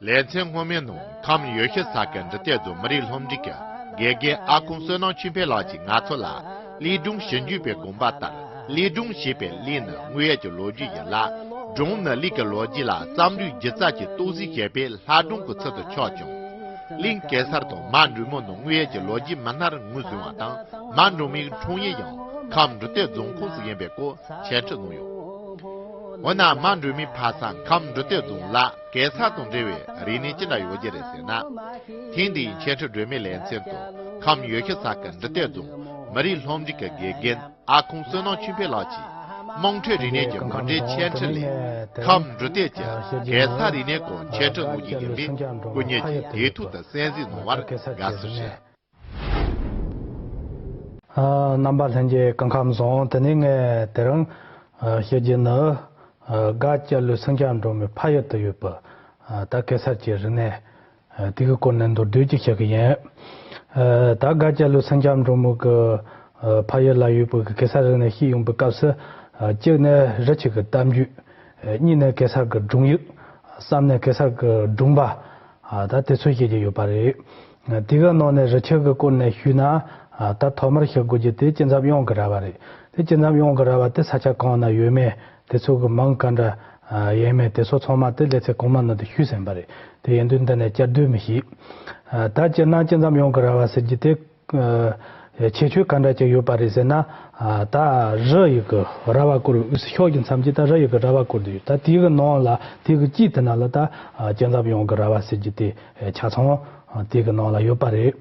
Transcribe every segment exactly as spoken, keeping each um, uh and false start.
ལེ་ཚན་སྔོན་མའི་ནང་ཁམས་ཡུལ་ཤུལ་ས་ཁུལ་འབྲི་སྟོད་རྫོང་མི་རིགས་སློབ་འབྲིང་གི་དགེ་རྒན་ཨ་ཁུང་བསོད་ནམས་ཆོས་འཕེལ་ལགས་ཀྱིས་ང་ཚོ་ལ་གླིང་སྒྲུང་ཞིབ་འཇུག་པའི་དགོངས་པ་ལྟར། གླིང་སྒྲུང་ཞེས་པའི་གླིང་ནི་དངོས་ཡོད་ཀྱི་ལོ་རྒྱུས་ཡིན་ལ། སྒྲུང་ནི་གླིང་གི་ལོ་རྒྱུས་ལ་བརྩམས་སྒྲུང་སྒྱུ་རྩལ་གྱིས་རྟོག་ཞིབ་བྱས་པའི་ལྷ་སྒྲུང་གི་ཚུལ་དུ་ཆགས་ཀྱང་། གླིང་གེ་སར་དང་མ་འབྲུག་མོ་ནི་དངོས་ཡོད་ཀྱི་ལོ་རྒྱུས་མི་སྣར་ངོས་བཟུང་བ་དང་། མ་འབྲུག་མོའི་འཁྲུངས་ཡུལ་ཡང་ཁམས་འབྲི་སྟོད་རྫོང་ཁོངས་སུ་ཡིན་པའི་སྐོར་འཆད་ཁྲིད་གནང་ཡོད། འོ་ན་མ་འབྲུག་མོའི་ཕ་ས་ཁམས་འབྲི་སྟོད་རྫོང་ལ་གེ་སར་དང་འབྲེལ་བའི་རིག་གནས་ཅི་འདྲ་ཡོད་རྒྱུ་རེད་ཟེར་ན། ཐེངས་འདིའི་འཆད་ཁྲིད་སྒྲོན་མེའི་ལེ་ཚན་དུ་ཁམས་ཡུལ་ཤུལ་ས་ཁུལ་འབྲི་སྟོད་རྫོང་མི་རིགས་སློབ་འབྲིང་གི་དགེ་རྒན་ཨ་ཁུང་བསོད་ནམས་ཆོས་འཕེལ་ལགས་ཀྱིས་དམངས་ཁྲོད་རིག་གནས་ཀྱི་མུ་འབྲེལ་འཆད་ཁྲིད་ལས། ཁམས་འབྲི་སྟོད་ཀྱི་གེ་སར་རིག་གནས་སྐོར་འཆད་ཁྲིད་གནང་རྒྱུ་ཡིན་པས་སྐུ་ཉིད་ཀྱིས་དུས་ཐོག་ཏུ་གསན་གཟིགས་གནང་བར་དགའ་བསུ་ཞུ། ཨ། རྣམ་པ་ལྷན་རྒྱས་སྐུ་ཁམས་བཟང་། དེ་ནས་ངས་དེ་རིང་ཨ་བཤད་རྒྱུ་ནི། ཨ། དགའ་སྐྱ་ལོའི་སེང་ལྕམ་འབྲུག་མོའི་ཕ་ཡུལ་དུ་ཡོད་པའི་ཨ་ད་གེ་སར་གྱི་རིག་གནས། ཨ། དེ་གི་སྐོར་ནས་མདོར་བསྡུས་ཅིག་བཤད་གི་ཡིན། ཨ། ད་དགའ་སྐྱ་ལོའི་སེང་ལྕམ་འབྲུག་མོ་གི་ཨ་ཕ་ཡུལ་ལ་ཡོད་པའི་གེ་སར་རིག་གནས་ཤེས་ཡོང་པའི་སྐབས་སུ། ཨ། གཅིག་ནས་རི་ཆུ་གི་གཏམ་རྒྱུད། ཨ། གཉིས་ནས་གེ་སར་གི་སྒྲུང་ཡིག། གསུམ་ནས་གེ་སར་གི་སྒྲུང་པ། ཨ། ད་དེ་ཚོ་བཤད་ཀྱི་ཡོད་པ་རེད། ཨ། དེ་གི་ནང་ནས་རི་ཆུ་གི་སྐོར་ནས་ཞུས་ན། ཨ། ད་ཐོག་མར་བཤད་དགོས་རྒྱུ་དེ་སྤྱི་ཚབ་གཡང་གི་ར་བ་རེད། དེ་སྤྱི་ཚབ་གཡང་གི་ར་བ་དེ་ས་ཆ་གང་ན་ཡོད་མེད། དེ་ཚོ་གི་མིང་ག་འདྲ་ཨ་ཡིན་མིན་དེ་ཚོ་ཚང་མ་དེ་ལེ་ཚན་གོང་མ་ནང་དུ་ཞུས་ཟིན་པ་རེད། དེ་ཡིན་དུས་འདི་ནས་བསྐྱར་ཟློས་མི་བྱེད། ཨ། ད་སྤྱིར་ན་སྤྱི་ཚབ་གཡང་གི་ར་བ་ཟེར་རྒྱུ་དེ་ཨ་ཁྱད་ཆོས་ག་འདྲ་ཅིག་ཡོད་པ་རེད་ཟེར་ན། ཨ། ད་རི་ཡི་གི་ར་བ་བསྐོར་བའི་དབུས་སུ་ཕྱོགས་ཀྱི་མཚམས་ཀྱི་ད་རི་ཡི་གི་ར་བ་བསྐོར་དུ་ཡོད། ད་དེ་གི་ནང་ལ་དེ་གི་དཀྱིལ་དེ་ན་ལ་ད་ཨ་སྤྱི་ཚབ་གཡང་གི་ར་བ་ཟེར་རྒྱུ་དེ་ཆ་ཚང་དེ་གི་ནང་ལ་ཡོད་པ་རེད།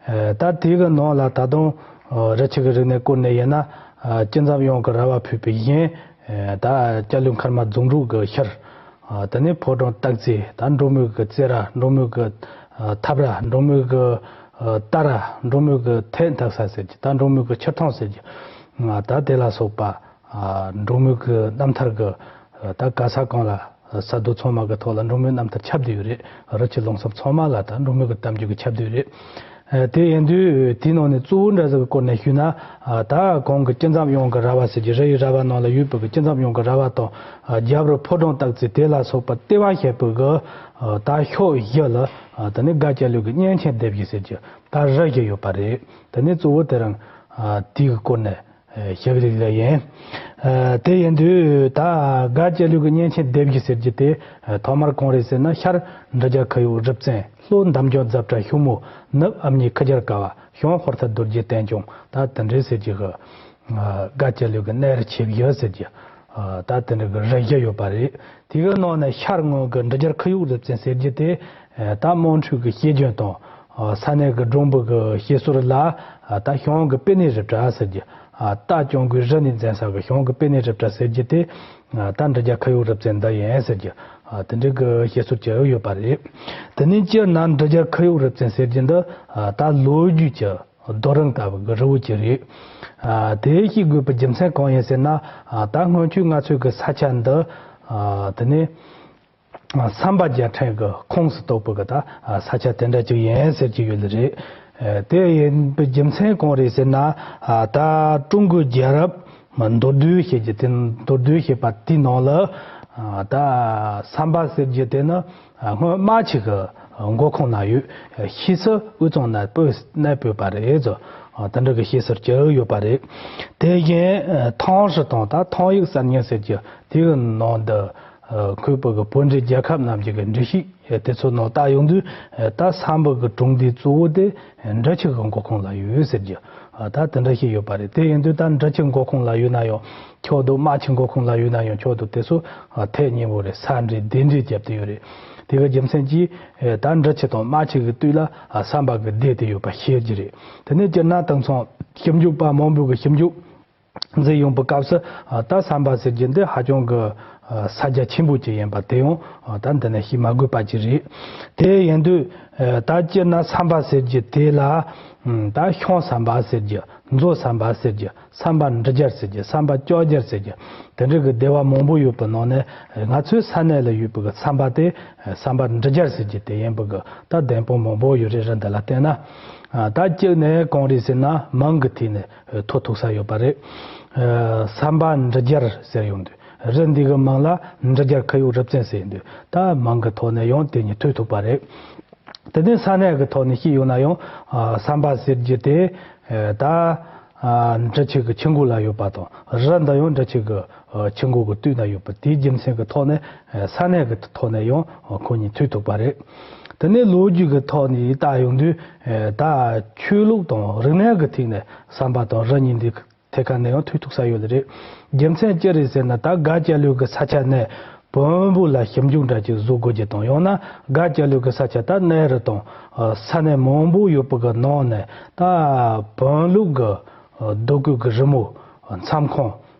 ཨ། ད་དེ་གི་ནང་ལ་ད་དུང་ཨ་རི་ཆུ་གི་རིག་གནས་སྐོར་ནས་ཡིན་ན། ཨ། སྤྱི་ཚབ་གཡང་གི་ར་བ་ཕུད་པའི་གཞན། ཨ། ད་སྐྱ་ལོའི་མཁར་མ་རྫོང་དྲུག་གི་ཤར། ཨ། དེ་ནས་ཕོ་བྲང་སྟག་རྩེ། ད་འབྲུག་མོའི་གི་རྩེ་ར། འབྲུག་མོའི་གི་ཨ་ཐབ་ར། འབྲུག་མོའི་གི་ཨ་རྟ་ར། འབྲུག་མོའི་གི་ཐད་འཐག་ས་ཟེར་གྱི། ད་འབྲུག་མོའི་གི་ཆུ་ཐང་ཟེར་གྱི། ཨ། ད་དེ་ལ་སོགས་པ། ཨ། འབྲུག་མོའི་གི་རྣམ་ཐར་གི་ཨ་ད་ག་ས་གང་ལ་ས་རྡོ་ཚང་མ་གི་ཐོག་ལ་འབྲུག་མོའི་རྣམ་ཐར་ཁྱབ་བསྡད་ཡོད་རེད། རི་ཆུ་ལུང་གསུམ་ཚང་མ་ལ་ད་འབྲུག་མོའི་གི་གཏམ་རྒྱུད་གི་ཁྱབ་བསྡད་ཡོད་རེད། ཨ། དེ་ཡིན་དུས་དེའི་ནང་ནས་གཙོ་བོ་འདྲ་ཟིག་གི་སྐོར་ནས་ཞུས་ན། ཨ། ད་གོང་གི་སྤྱི་ཚབ་གཡང་གི་ར་བ་ཟེར་གྱི་རི་ཡི་ར་བ་ནང་ལ་ཡོད་པའི་གི་སྤྱི་ཚབ་གཡང་གི་ར་བ་དང་། ཨ། རྒྱབ་རི་ཕོ་བྲང་སྟག་རྩེ་དེ་ལ་སོགས་པ་ལྟེ་བ་བྱས་པའི་གི་ཨ་ད་ཕྱོགས་བཞི་ལ། ཨ། དེ་ནས་དགའ་སྐྱ་ལོའི་གི་གཉན་ཆེན་སྡེ་བཞི་ཟེར་གྱི་ད་རི་བཞི་ཡོད་པ་རེད། དེ་ནས་གཙོ་བོ་དེ་རིང་ཨ་དེའི་གི་སྐོར་ནས་ཨ་ཞུ་གི་ཡིན། ཨ། དེ་ཡིན་དུས་ད་དགའ་སྐྱ་ལོའི་གི་གཉན་ཆེན་སྡེ་བཞི་ཟེར་གྱི་དེ་ཨ་ཐོག་མར་གང་རེད་ཟེར་ན། ཤར་འབྲི་རྒྱལ་ཁུ་ཡུག་རི་བཙན། ལྷོ་འདམ་རྒྱུད་རྫ་བྲག་ཤུ་མོ། ནུབ་ཨ་མྱེས་ཁུ་རྒྱལ་ཀ་བ། བྱང་ཧོར་ཐུར་རྡོ་རྗེ་བསྟན་སྐྱོང་། ད་དེ་འདྲའི་ཟེར་གྱི་གི་ཨ་དགའ་སྐྱ་ལོའི་གི་གནས་རི་ཆེ་བཞི་ཟེར་གྱི་ཨ་ད་དེ་འདྲའི་གི་རི་བཞི་ཡོད་པ་རེད། དེ་གི་ནང་ནས་ཤར་ངོས་ཀྱི་འབྲི་རྒྱལ་ཁུ་ཡུག་རི་བཙན་ཟེར་གྱི་དེ་ཨ་ད་དམངས་ཁྲོད་ཀྱི་བཤད་རྒྱུན་དང་། ཨ། ས་གནས་ཀྱི་སྒྲུང་པོ་གི་བཤད་སྲོལ་ལ། ཨ། ད་ཞང་གི་པེ་ནེ་རི་བྲག་ཟེར་གྱི། ཨ། རྟ་རྐྱང་པོའི་རི་ནས་འཛེགས་ས་གི་ཞང་གི་པེ་ནེ་རི་བྲག་ཟེར་གྱི་དེ། ཨ། ད་འབྲི་རྒྱལ་ཁུ་ཡུག་རི་བཙན་འདི་ཡིན་ཟེར་གྱི། ཨ། དེ་འདྲའི་གི་བཤད་སྲོལ་ཅིག་ཡོད་པ་རེད། དེ་ནས་སྤྱིར་ན་འབྲི་རྒྱལ་ཁུ་ཡུག་རི་བཙན་ཟེར་གྱི་འདི། ཨ། ད་ལོ་རྒྱུས་ཀྱི་རྡོ་རིང་ལྟ་བུ་གི་རི་བོ་ཅིག་རེད། ཨ། དེ་ཤེས་དགོས་པའི་རྒྱུ་མཚན་གང་ཡིན་ཟེར་ན། ཨ། ད་སྔོན་ཆད་ང་ཚོའི་གི་ས་ཆ་འདི། ཨ། དེ་ནས། ཨ། སམ་བྷོ་རྒྱལ་ཕྲན་གྱི་ཁོངས་སུ་གཏོགས་པའི་གི་ད། ཨ། ས་ཆ་དེ་འདྲ་ཅིག་ཡིན་ཟེར་གྱི་ཡོད་ལེ་རེད། ཨ། དེ་ཡིན་པའི་རྒྱུ་མཚན་གང་རེད་ཟེར་ན། ཨ། ད་ཀྲུང་གོའི་རྒྱལ་རབས་མདོར་བསྡུས་བཤད་རྒྱུ་དེ། མདོར་བསྡུས་བཤད་པ་དེའི་ནང་ལ། ཨ། ད་སམ་བྷོ་ཟེར་རྒྱུ་དེ་ནི། ཨ། སྔོན་དམག་ཆེན་གྱི་འགོ་ཁུངས་ན་ཡོད། ཕྱིས་སུ་དབུས་གཙང་ན་སྤོས་གནས་སྤོས་པ་རེད་ཟེར། ཨ། དེ་འདྲ་གི་བཤད་སྲོལ་ཅིག་ཡོད་པ་རེད། དེ་བཞིན། ཨ། ཐང་ཧྲི་ཐང་། ད་ཐང་ཡིག་གསར་རྙིང་ཟེར་གྱི་དེ་གི་ནང་དུ། ཨ། འཁོད་པའི་གི་བོད་འབྲེལ་རྒྱལ་ཁབ་རྣམས་ཀྱི་གི་འགྲེལ་བཤད་དེ་ཚོ་ནང་ལྟ་ཡོང་དུས། ད་སམ་བྷོ་གི་གྲོང་སྡེ་གཙོ་བོ་དེ་འབྲི་ཆུ་གི་འགོ་ཁུངས་ལ་ཡོད་ཟེར་གྱི། ད་དེ་འདྲ་ཞིག་ཡོད་པ་རེད། དེ་ཡིན་དུས་ད་འབྲི་ཆུ་འགོ་ཁུངས་ལ་ཡོད་ན་ཡང་ཆོག་འདུག། དམག་ཆེན་འགོ་ཁུངས་ལ་ཡོད་ན་ཡང་ཆོག་འདུག། དེ་ཚོ་ཐད་སྙན་པོ་རེད། ས་འབྲེལ་སྡེ་འབྲེལ་བརྒྱབ་སྟེ་ཡོད་རེད། དེ་གི་རྒྱུ་མཚན་གྱིས་ད་འབྲི་ཆུ་དང་དམག་ཆེན་གྱི་དུས་ལ་སམ་བྷོ་གི་སྡེ་དེ་ཡོད་པ་ཤེས་ཀྱི་རེད། དེ་ནས་སྤྱིར་ན་དེང་སང་ཞིབ་འཇུག་པ་མང་པོ་གི་ཞིབ་འཇུག་མཛད་ཡོང་པའི་སྐབས་སུ། ཨ། ད་སམ་བྷོ་ཟེར་རྒྱུ་འདི་ཧ་ཅང་གི། ཨ། ས་རྒྱ་ཆེན་པོ་ཅིག་ཡིན་པ་དེ་ཡང་། ཨ། ད་འདི་ནས་བཤད་མ་དགོས་པ་ཅིག་རེད། དེ་ཡིན་དུས། ཨ། ད་སྤྱིར་ན་སམ་བྷོ་ཟེར་རྒྱུ་དེ་ལ། ཨ། ད་ཤང་སམ་བྷོ་ཟེར་རྒྱུ། མཛོ་སམ་བྷོ་ཟེར་རྒྱུ། སམ་བྷོ་འབྲི་རྒྱལ་ཟེར་རྒྱུ། སམ་བྷོ་ལྕགས་རྒྱལ་ཟེར་རྒྱུ། དེ་འདྲ་གི་སྡེ་བ་མང་པོ་ཡོད་པའི་ནང་ནས་ང་ཚོའི་ས་གནས་ལ་ཡོད་པའི་གི་སམ་བྷོ་དེ། ཨ། སམ་བྷོ་འབྲི་རྒྱལ་ཟེར་རྒྱུ་དེ་ཡིན་པའི་གི་ད་བདེན་དཔང་མང་པོ་ཡོད་རེད། རི་འདི་ལ་བལྟས་ན། ཨ། ད་གཅིག་ནས་གང་རེད་ཟེར་ན་མིང་གི་ཐད་ནས། ཨ། ཐོ་ཐུག་ས་ཡོད་པ་རེད། ཨ། སམ་བྷོ་འབྲི་རྒྱལ་ཟེར་ཡོང་དུས། རི་འདི་གི་མིང་ལ་འབྲི་རྒྱལ་ཁུ་བྱུག་རི་བཙན་ཟེར་འདུག་ད་མིང་གི་ཐོག་ནས་ཡང་དེ་གཉིས་ཐུག་ཐུག་པ་རེད། དེ་ནས་ས་གནས་ཀྱི་ཐོག་ནས་བཤད་ཡོང་ན་ཡང་ཨ་སམ་པ་ཟེར་རྒྱུ་དེ་ཨ་ད་ཨ་འབྲི་ཆུ་གི་ཆུ་མགོ་ལ་ཡོད་པ་དང་། རི་འདི་ཡང་འབྲི་ཆུ་གི་ཨ་ཆུ་མགོ་གི་སྟོད་ན་ཡོད་པ། དེའི་རྒྱུ་མཚན་གྱི་ཐོག་ནས་ཨ་ས་གནས་ཀྱི་ཐོག་ནས་ཡང་ཁོ་གཉིས་ཐུག་ཐུག་པ་རེད། དེ་ནས་ལོ་རྒྱུས་ཀྱི་ཐོག་ནས་ལྟ་ཡོང་དུས་ཨ་ད་ཆོས་ལུགས་དང་རིག་གནས་ཀྱི་ཐད་ནས་སམ་པ་དང་རི་གཉིས་འདི་ཐད་ཀ་ནས་ཡང་ཐུག་ཐུག་ས་ཡོད་ལེ་རེད། རྒྱུ་མཚན་ཅི་རེད་ཟེར་ན། ད་དགའ་སྐྱ་ལོད་ཀྱི་ས་ཆ་ནས་བོན་པོ་ལ་ཞིབ་འཇུག་འདྲ་ཅིག་བཟོ་དགོས་ཀྱི་དང་། ཡང་ན་དགའ་སྐྱ་ལོད་ཀྱི་ས་ཆ་ད་གནས་རི་དང་ཨ་ས་གནས་མང་པོ་ཡོད་པ་གི་ནང་ནས་ད་བོན་ལུགས་ཀྱི་ཨ་རྡོ་བརྐོས་ཀྱི་རི་མོ་མཚམས་ཁང་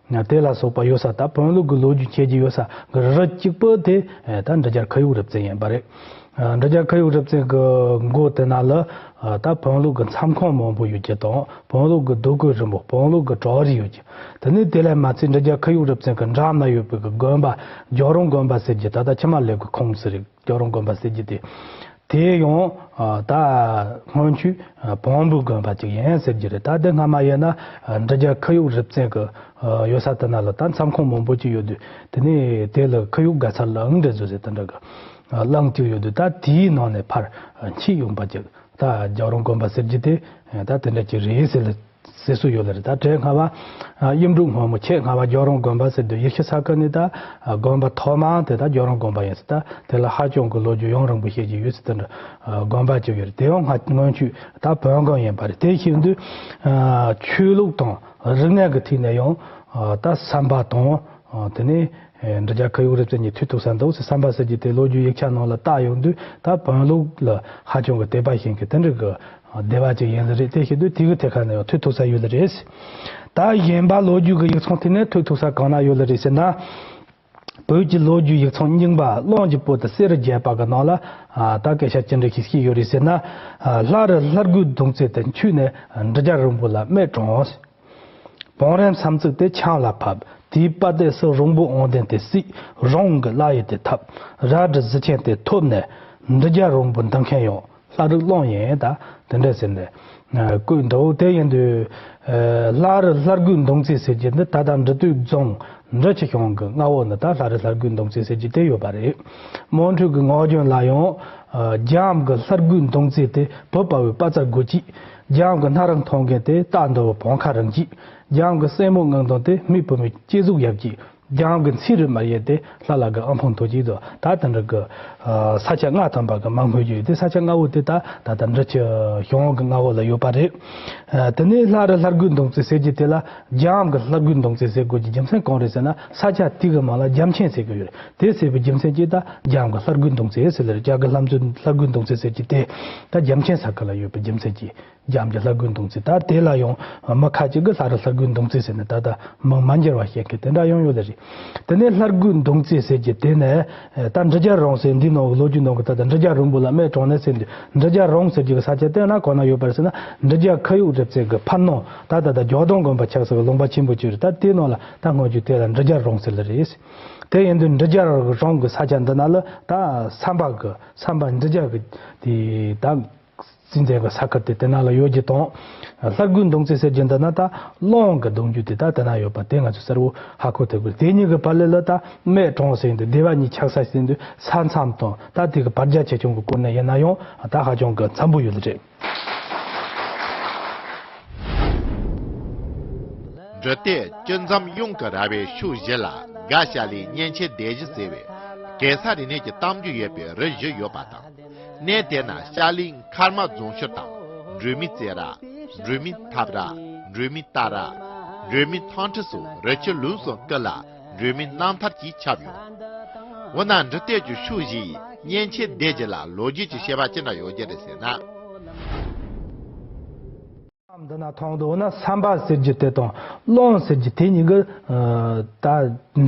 དེ་ལ་སོགས་པ་ཡོད་ས། ད་བོན་ལུགས་ཀྱི་ལོ་རྒྱུས་འཆད་རྒྱུ་ཡོད་ས་གི་རི་གཅིག་པུ་དེ་ད་འབྲི་རྒྱལ་ཁུ་བྱུག་རི་བཙན་ཡིན་པ་རེད། འབྲི་རྒྱལ་ཁུ་བྱུག་རི་བཙན་གྱི་མགོ་དེ་ན་ལ་ད་བོན་ལུགས་ཀྱི་མཚམས་ཁང་མང་པོ་ཡོད་ཀྱི་དང་། བོན་ལུགས་ཀྱི་རྡོ་བརྐོས་རི་མོ། བོན་ལུགས་ཀྱི་བྲག་རིས་ཡོད་ཀྱི། དེ་ནས་དེ་ལས་མ་ཚད་འབྲི་རྒྱལ་ཁུ་བྱུག་རི་བཙན་གྱི་འགྲམ་ན་ཡོད་པའི་གི་དགོན་པ་རྒྱལ་རོང་དགོན་པ་ཟེར་རྒྱུ། ད་ལྟ་ཆུ་དམར་ལེབ་ཀྱི་ཁོངས་སུ་རེད། རྒྱལ་རོང་དགོན་པ་ཟེར་རྒྱུ་དེ། དེ་ཡང་ད་སྔོན་ཆད་བོན་པོའི་དགོན་པ་ཅིག་ཡིན་ཟེར་རྒྱུ་རེད། ད་དེ་སྔ་མ་ཡིན་ན་འབྲི་རྒྱལ་ཁུ་བྱུག་རི་བཙན་གྱི་ཡོད་ས་དེ་ན་ལ་ད་མཚམས་ཁང་མང་པོ་ཅིག་ཡོད་དུས། དེ་ནས་དེ་ལ་ཁུ་བྱུག་དགའ་ཚལ་གླིང་འདྲ་བཟོ་ཟེར་དེ་འདྲ་གི་གླིང་གཅིག་ཡོད་དུས། ད་དེའི་ནང་ནས་ཕར་ཕྱིས་ཡོང་པ་ཅིག་ད་རྒྱལ་རོང་དགོན་པ་ཟེར་རྒྱུ་དེ་ད་དེ་འདྲ་ཅིག་རེད་ཟེར་ལ་ཟེར་སྲོལ་ཡོད་ལེ་རེད། ད་དེ་སྔ་བ་གཡུ་འབྲུག་སྔོན་མོ་ཆེས་སྔ་བ་རྒྱལ་རོང་དགོན་པ་ཟེར་དུས་ཡེ་ཤུ་ས་ཁུལ་ནས་ད་དགོན་པ་ཐོག་མ་དེ་ད་རྒྱལ་རོང་དགོན་པ་ཡིན་ཟེར། ད་དེ་ལ་ཧ་ཅང་གི་ལོ་རྒྱུས་ཡུན་རིང་པོ་བཤད་ཀྱི་ཡོད་ཟེར། དེ་འདྲ་དགོན་པ་ཅིག་ཡོད་རེད། དེ་ཡང་སྔ་སྔོན་ཆད་ད་བོན་དགོན་ཡིན་པ་རེད། དེ་བཤད་དུས་ཆོས་ལུགས་དང་རིག་གནས་ཀྱི་ཐད་ནས་ཡང་ད་སམ་པ་དང་དེ་ནས་འབྲི་རྒྱལ་ཁུ་བྱུག་རི་བཙན་གཉིས་ཐུག་ཐུག་ས་འདུག་ཟེར། སམ་པ་ཟེར་རྒྱུ་དེ་ལོ་རྒྱུས་ཡིག་ཆ་ནང་ལ་བལྟ་ཡོང་དུས་ད་བོན་ལུགས་ལ་ཧ་ཅང་གི་དད་པ་བྱེད་མཁན་དེ་འདྲ་གི་སྡེ་བ་ཅིག་ཡིན་ལེ་རེད། དེ་བཤད་དུས་དེ་གི་ཐད་ཀ་ནས་ཡང་ཐུག་ཐུག་ས་ཡོད་ལེ་རེད། ད་གཞན་པ་ལོ་རྒྱུས་ཀྱི་ཡིག་ཚང་དེ་ནས་ཐུག་ཐུག་ས་གང་ན་ཡོད་ལེ་རེད་ཟེར་ན། བོད་ཀྱི་ལོ་རྒྱུས་ཡིག་ཚང་རྙིང་པ་གླང་གི་བུ་དང་གསེར་རི་བརྒྱད་པ་གི་ནང་ལ་ཨ་ད་སྐད་ཆ་ཅི་འདྲ་ཞིག་བཤད་ཡོད་རེད་ཟེར་ན། ཨ་ལྷ་རི་ལྷ་རྒོད་མདུང་རྩེ་དེ་འཁྱུད་ནས་འབྲི་རྒྱལ་རོང་པོ་ལ་རྨས་དྲངས། བང་རིམ་ས་བཙུགས་ཏེ་ཆང་ལ་ཕབ། དེའི་པ་ཏའི་སུ་རོང་པོ་དབང་ལྡན་དེ་བསད། རོང་གི་ལྷ་ཡི་དེ་འཐབ། རལ་གྲི་གཟི་ཆེན་དེ་ཐོབ་ནས་འབྲི་རྒྱལ་རོང་པོ་འདུལ་མཁན་ཡང་ལྷ་རིགས་གླང་ཡིན། ད་དེ་འདྲ་ཟེར་ནས་བཀོད་འདུག་དེ་ཡིན་དུས་ལྷ་རི་ལྷ་རྒོད་མདུང་རྩེ་ཟེར་རྒྱུ་འདི་ད་ལྟ་འབྲི་སྟོད་རྫོང་འབྲི་ཆུ་ཤང་གི་མངའ་འོག་ན་ད་ལྷ་རི་ལྷ་རྒོད་མདུང་རྩེ་ཟེར་རྒྱུ་དེ་ཡོད་པ་རེད། དམངས་ཁྲོད་ཀྱི་ངག་རྒྱུན་ལ་ཡང་རྒྱ་གྲམ་གྱི་ལྷ་རྒོད་མདུང་རྩེ་དེ་བུ་དཔའ་བོའི་དཔའ་རྩལ་རྒོད་ཅིག་རྒྱ་གྲམ་གྱི་སྣ་རིང་མཐོང་མཁན་དེ་སྟག་འདོ་བའི་བོང་ཁ་རིང་ཅིག་རྒྱ་གྲམ་གྱི་སྲས་མོ་ངང་དོང་དེ་མི་བུ་མོའི་སྐྱེ་གཟུགས་ཡག་ཅིག་རྒྱ་གྲམ་གྱི་མཚེ་རུ་མ་ཡལ་དེ་ལྷ་ལ་གི་ཨ་ཕོ་མཐོ་ཅིག་དང་། ད་དེ་འདྲ་གི་ས་ཆ་ལྔ་ཐམ་པ་གི་མ་དངོས་རྒྱུ་ཡོད་དེ། ས་ཆ་ལྔ་བོ་དེ་ད་ད་ལྟ་འབྲི་ཆུ་ཤང་གི་མངའ་འོག་ལ་ཡོད་པ་རེད། དེ་ནས་ལྷ་རི་ལྷ་རྒོད་མདུང་རྩེ་ཟེར་རྒྱུ་དེ་ལ་རྒྱ་གྲམ་གྱི་ལྷ་རྒོད་མདུང་རྩེ་ཟེར་དགོས་ཀྱི་རྒྱུ་མཚན་གང་རེད་ཟེར་ན། ས་ཆ་དེ་གི་མིང་ལ་རྒྱ་མཆན་ཟེར་གི་ཡོད་རེད། དེ་ཟེར་བའི་རྒྱུ་མཚན་གྱིས་ད་རྒྱ་གྲམ་གྱི་ལྷ་རྒོད་མདུང་རྩེ་ཟེར་ལེ་རེད། རྒྱ་གྲམ་གྱི་ལྷ་མཛོད་ལྷ་རྒོད་མདུང་རྩེ་ཟེར་རྒྱུ་དེ་ད་རྒྱ་མཆན་ས་ཁུལ་ལ་ཡོད་པའི་རྒྱུ་མཚན་གྱིས། རྒྱ་གྲམ་གྱི་ལྷ་རྒོད་མདུང་རྩེ། ད་དེ་ལ་ཡང་མི་ཁ་ཅིག་གིས་ལྷ་རི་ལྷ་རྒོད་མདུང་རྩེ་ཟེར་ནས་ད་ལྟ་མིང་མ་འགྱུར་བ་བཤད་མཁན་དེ་འདྲ་ཡང་ཡོད་ལེ་རེད། དེ་ནས་ལྷ་རྒོད་མདུང་རྩེ་ཟེར་རྒྱུ་དེ་ནས་ད་འབྲི་རྒྱལ་རོང་ཟེར་འདི་ནང་གི་ལོ་རྒྱུས་ནང་གི་ད་ལྟ་འབྲི་རྒྱལ་རོང་པོ་ལ་རྨས་དྲངས་ནས་ཟེར་འདི། འབྲི་རྒྱལ་རོང་ཟེར་རྒྱུ་གི་ས་ཆ་དེ་ན་གང་ན་ཡོད་པ་རེད་ཟེར་ན། འབྲི་རྒྱལ་ཁུ་བྱུག་རི་རྩེ་གི་ཕར་ནང་ད་ད་ལྟ་རྒྱལ་རྡུང་དགོན་པ་ཆགས་ས་གི་ལུང་པ་ཆེན་པོ་ཅིག་རེད། ད་དེའི་ནང་ལ་ད་སྔོན་ཆད་དེ་ལ་འབྲི་རྒྱལ་རོང་ཟེར་ལེ་རེད། དེ་ཡིན་དུས་འབྲི་རྒྱལ་རོང་གི་ས་ཆ་འདི་ན་ལ་ད་སམ་པ་གི་སམ་པ་འབྲི་རྒྱལ་གི་དེ་ད་རྩིས་འཛིན་གྱི་ས་ཁུལ་དེ་དེ་ན་ལ་ཡོད་རྒྱུ་དང་། ལྷ་རྒོད་མདུང་རྩེ་ཟེར་རྒྱུ་འདི་ན་ད་གླང་གི་གདུང་རྒྱུད་དེ་ད་དེ་ན་ཡོད་པ་དེ་ང་ཚོས་གསལ་བོ་ཧ་གོ་ཐུབ་དགོས། དེ་གཉིས་ཀྱི་བར་ལ་ལ་ད་རྨས་དྲངས་ཟེར་དུས་སྡེ་བ་གཉིས་ཆགས་ས་ཟེར་དུས་ས་མཚམས་དང་ད་དེ་གི་བར་རྒྱ་ཆེ་ཆུང་གི་སྐོར་ནས་ཡིན་ན་ཡང་ད་ཧ་ཅང་གི་འཚམ་པོ་ཡོད་རེད། འབྲི་སྟོད་སྐྱིད་འཛོམས་གཡང་གི་ར་བའི་ཕྱོགས་བཞི་ལ་དགའ་བྱ་ལའི་གཉན་ཆེན་སྡེ་བཞི་ཟེར་བའི་གེ་སར་རིག་གནས་ཀྱི་གཏམ་རྒྱུད་ཡོད་པའི་རི་བཞི་ཡོད་པ་དང་། གནས་དེ་ན་བྱ་ལའི་མཁར་མ་རྫོང་ཤུར་དང་། སྒྲོལ་མའི་རྩེ་ར། སྒྲོལ་མའི་ཐབ་ར། སྒྲོལ་མའི་རྟ་ར། སྒྲོལ་མའི་ཐང་ཁྲི་སོགས་རི་ཆུ་ལུང་གསུམ་ཀུན་ལ་སྒྲོལ་མའི་རྣམ་ཐར་གྱིས་ཁྱབ་ཡོད། འོ་ན་འབྲི་སྟོད་ཀྱི་ཕྱོགས་བཞིའི་གཉན་ཆེན་སྡེ་བཞི་ལ་ལོ་རྒྱུས་ཀྱི་བཤད་པ་ཅི་འདྲ་ཡོད་རྒྱུ་རེད་ཟེར་ན། འདི་ན་མཐོང་དུ་འོ་ན་སམ་པ་ཟེར་རྒྱུ་དེ་དང་གླང་ཟེར་རྒྱུ་དེ་གཉིས་ཀྱི་ད་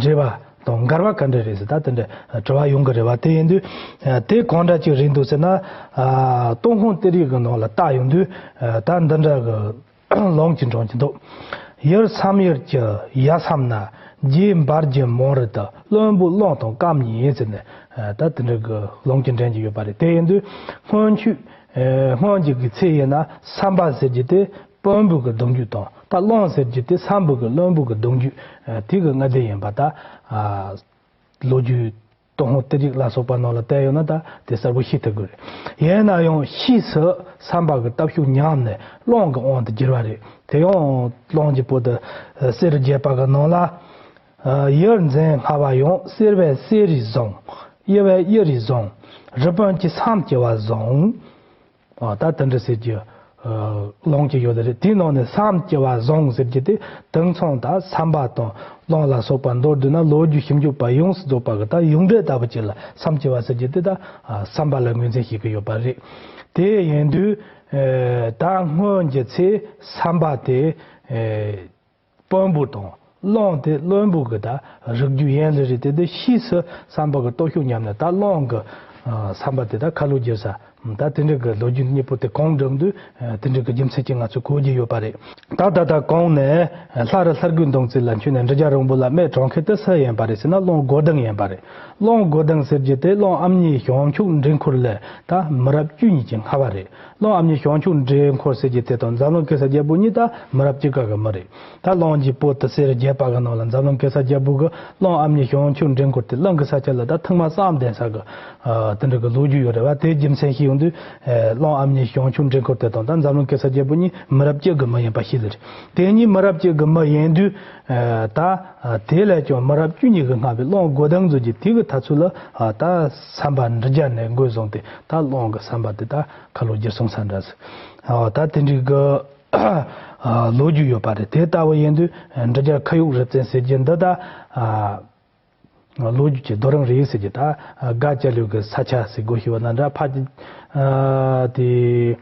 འབྲེལ་བ་དང་འགལ་བ་ག་འདྲ་རེད་ཟེར། ད་དེ་འདྲ་དྲི་བ་ཡོང་གི་རེད་བ། དེ་ཡིན་དུས་དེ་གང་འདྲ་ཅིག་རེད་འདུག་ཟེར་ན། ཏུན་ཧོང་གཏེར་ཡིག་གི་ནང་ལ་བལྟ་ཡོང་དུས་ད་འདི་འདྲ་གི་ལུང་ཅིག་འདྲེན་གྱི་འདུག་ཡར་མཚམས་ཡུལ་གྱི་ཡ་མཚམས་ན། རྗེ་འབར་གྱི་མོན་རི་དང་བློན་པོ་གླང་དང་སྐམ་གཉིས་ཟེར་ནས་ད་དེ་འདྲ་གི་ལུང་ཅིག་འདྲེན་གྱི་ཡོད་པ་རེད། དེ་ཡིན་དུས་སྔོན་ཆད་སྔོན་གྱི་གི་ཚེ་ཡིན་ན་སམ་པ་ཟེར་རྒྱུ་དེ་བོན་པོ་གི་གདུང་རྒྱུད་དང་ད་ ད་རླུང་ཟེར་རྒྱུ་དེ་ས་འབུ་གི་རློན་པོ་གི་གདུང་རྒྱུད་དེ་གི་སྔ་ལྡན་ཡིན་པ་ད་ལོ་རྒྱུས། ཏུན་ཧོང་གཏེར་ཡིག་ལ་སོགས་པ་ནང་ལ་བལྟས་ཡོད་ན་ད་དེ་གསལ་པོ་ཤེས་ཐུབ་དགོས་རེད། ཡིན་ན་ཡང་ཕྱིས་སུ་སམ་པ་གི་སྟོབས་ཤུགས་ཉམས་ནས་རླུང་གི་དབང་དུ་གྱུར་བ་རེད། དེ་ཡང་རླུང་གི་བོད་དུ་གསེར་བརྒྱད་པ་གི་ནང་ལ། ཡུལ་འཛིན་སྔ་བ་ཡང་གསེར་བས་གསེར་རིས་བཟུང་། གཡུ་བས་གཡུ་རིས་བཟུང་། རི་པིན་གྱིས་སམ་བྱེ་བ་བཟུང་། ཨ། ད་དེ་འདྲ་ཟེར་གྱི་ཨ་ལུང་གཅིག་ཡོད་རེད། དེའི་ནང་ནས་སམ་བྱེ་བ་བཟུང་ཟེར་གྱི་དེ་དེང་སང་ད་སམ་པ་དང་རླུང་ལ་སོགས་པ་མདོར་བསྡུས་ན་ལོ་རྒྱུས་ཞིབ་འཇུག་པ་ཡོངས་སུ་རྫོགས་པ་གི་ད་ཡོངས་འབྲེལ་ལྟ་བུ་ཅིག་ལ་སམ་བྱེ་བ་ཟེར་གྱི་དེ་ད་ཨ་སམ་པ་ལ་ངོས་འཛིན་བྱེད་ཀྱི་ཡོད་པ་རེད། དེ་ཡིན་དུས་ཨ་ད་སྔོན་གྱི་ཚེ་སམ་པ་དེ་ཨ། དཔོན་པོ་དང་རླུང་དེ་བློན་པོ་གི་ད་རིགས་རྒྱུད་ཡན་ལ་རེད། དེ་དེ་ཕྱིས་སུ་སམ་པ་གི་སྟོབས་ཤུགས་ཉམས་ནས་ད་རླུང་གི་ཨ་སམ་པ་དེ་ད་ཁ་ལོ་བསྒྱུར་ས་ད་དེ་འདྲ་གི་ལོ་རྒྱུས་གཉིས་པོ་དེ་གང་འགྲིག་འདུག་ཨ་དེ་འདྲ་གི་རྒྱུ་མཚན་གྱིས་ང་ཚོས་གོ་རྒྱུ་ཡོད་པ་རེད། ད་ད་ལྟ་གོང་ནས་ལྷ་རི་ལྷ་རྒོད་མདུང་རྩེ་ལ་མཆོད་ནས་འབྲི་རྒྱལ་རིན་པོ་ལ་སྨད་གྲོང་ཁྱེར་དེ་སུ་ཡིན་པ་རེད་ཟེར་ན་རླུང་སྒོ་ལྡང་ཡིན་པ་རེད། རླུང་སྒོ་ལྡང་ཟེར་རྒྱུ་དེ་རླུང་ཨ་མྱེས་བྱང་ཆུབ་འབྲས་འཁོར་ལས་ད་མི་རབས་བཅུ་གཉིས་ཀྱི་སྔ་བ་རེད། རླུང་ཨ་མྱེས་བྱང་ཆུབ་འབྲས་འཁོར་ཟེར་གྱི་དེ་དང་འཛམ་གླིང་གེ་སར་རྒྱལ་པོ་གཉིས་ད་མི་རབས་གཅིག་ཀ་གི་མི་རེད། ད་རླུང་གི་བོད་དུ་གསེར་བརྒྱད་པ་གི་ནང་ལ་འཛམ་གླིང་གེ་སར་རྒྱལ་པོ་གི་རླུང་ཨ་མྱེས་བྱང་ཆུབ་འབྲས་འཁོར་དེ་གླིང་གེ་སར་རྒྱལ་ལ་ད་ཐེངས་མ་གསུམ་ལྡན་ས་གི་ཨ་དེ་འདྲ་གི་ལོ་རྒྱུས་ཡོད་རེད་བ། དེའི་རྒྱུ་མཚན་ཤེས་ཡོང་དུས་ཨ་རླུང་ཨ་མྱེས་བྱང་ཆུབ་འབྲས་འཁོར་དེ་དང་ད་འཛམ་གླིང་གེ་སར་རྒྱལ་པོ་གཉིས་མི་རབས་གཅིག་གི་མི་ཡིན་པ་ཤེས་ལེ་རེད། དེ་གཉིས་མི་རབས་གཅིག་གི་མི་ཡིན་དུས་ཨ་ད་ཨ་དེ་ལས་ཀྱང་མི་རབས་བཅུ་གཉིས་གི་སྔ་བའི་རླུང་སྒོ་ལྡང་མཛོད་ཀྱི་དེ་གི་དུས་ཚོད་ལ་ཨ་ད་སམ་པ་འབྲི་རྒྱལ་ནས་འགོ་བཟུང་སྟེ་ད་རླུང་གི་སམ་པ་དེ་ད་ཁ་ལོ་བསྒྱུར་སོང་ས་འདྲ་ཟེར། ཨ་ད་དེ་འདྲའི་གི་ཨ་ལོ་རྒྱུས་ཡོད་པ་རེད། དེ་ལྟ་བུ་ཡིན་དུས་འབྲི་རྒྱལ་ཁ་དབྱུག་རི་བཙན་ཟེར་རྒྱུ་འདི་ད་ཨ་ལོ་རྒྱུས་ཀྱི་རྡོ་རིང་རེད་ཟེར་རྒྱུ་ད་ཨ་དགའ་སྐྱ་ལོའི་གི་ས་ཆ་ཟེར་དགོས་ཤེས་པ་ན་འདྲ་ཕ་ཨ་དེ་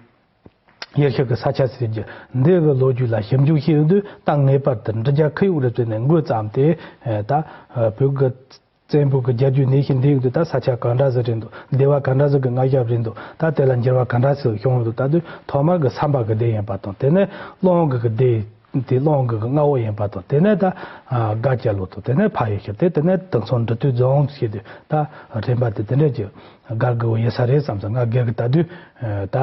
ཡེ་ཤུ་གི་ས་ཆ་ཟེར་རྒྱུ་འདི་གི་ལོ་རྒྱུས་ལ་ཞིབ་འཇུག་བྱེད་ཡོང་དུས་ད་ངེས་པར་དུ་འབྲི་རྒྱལ་ཁ་དབྱུག་རི་བཙན་ནས་འགོ་བརྩམས་ཏེ་ཨ་ད་ཨ་བོད་གི་བཙན་པོ་གི་རྒྱལ་རྒྱུད་གནས་ཤིང་འདི་ཡོད་དུས་ད་ས་ཆ་གང་འདྲ་ཟིག་རེད་འདུག་སྡེ་བ་གང་འདྲ་ཟིག་གི་མངའ་ཞབས་རེད་འདུག་ད་དེ་ལ་འགྱུར་བ་གང་འདྲ་ཟིག་བྱུང་ཡོད་འདུག་ད་དུས་ཐོག་མར་གི་སམ་པ་གི་སྡེ་ཡིན་པ་དང་དེ་ནས་རླུང་གི་གི་སྡེ་དེ་རླུང་གི་གི་མངའ་འོག་ཡིན་པ་དང་དེ་ནས་ད་ཨ་དགའ་སྐྱ་ལོ་དང་དེ་ནས་ཕ་ཡེ་ཤུ་དེ་དེ་ནས་དེང་སང་འབྲི་སྟོད་རྫོང་ཟེར་དུས་ད་རིམ་པ་དེ་དེ་འདྲ་ཅིག་སྒར་གི་འོ་ཡེ་ས་རེད་བསམ་སོང་། ང་སྒེར་གི་ད་དུས་ད་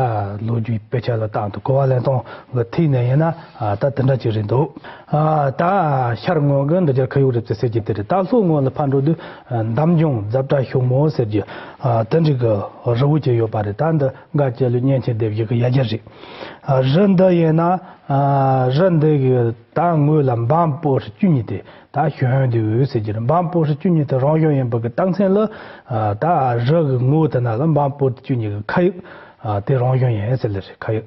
ལོ་རྒྱུས་དཔེ་ཆ་ལ་བཏང་དུས་གོ་བ་ལེན་སྟངས་གི་ཐིག་ནས་ཡིན་ན་ད་དེ་འདྲ་ཅིག་རེད་འདུག་ད་ཤར་ངོས་གི་འབྲི་རྒྱལ་ཁ་དབྱུག་རི་བཙན་ཟེར་གྱི་དེ་རེད། ད་ལྷོ་ངོས་ལ་ཕར་འགྲོ་དུས་འདམ་ལྗོངས་རྫ་བྲག་ཤོག་མོ་ཟེར་གྱི་དེ་འདྲ་གི་རི་བོ་ཅིག་ཡོད་པ་རེད། ད་འདི་དགའ་སྐྱ་ལོའི་གཉན་ཆེན་སྡེ་བཞི་གི་ཡ་གྱལ་རེད། རི་འདི་ཡིན་ན་རི་འདི་གི་ད་ངོས་ལ་འབམ་སྤོ་རི་བཅུ་གཉིས་དེ། ད་ཞོན་དུས་ཟེར་གྱི་རེད། འབམ་སྤོ་རི་བཅུ་གཉིས་དེ་རང་བྱུང་ཡིན་པ་གི་རྟགས་མཚན་ལ་ད་རི་གི་ངོས་དེ་ན་ལ་འབམ་སྤོ་རི་བཅུ་གཉིས་གི་ཁ་དབྱུག་དེ་རང་བྱུང་ཡིན་ཟེར་ལེ་རེད། ཁ་དབྱུག་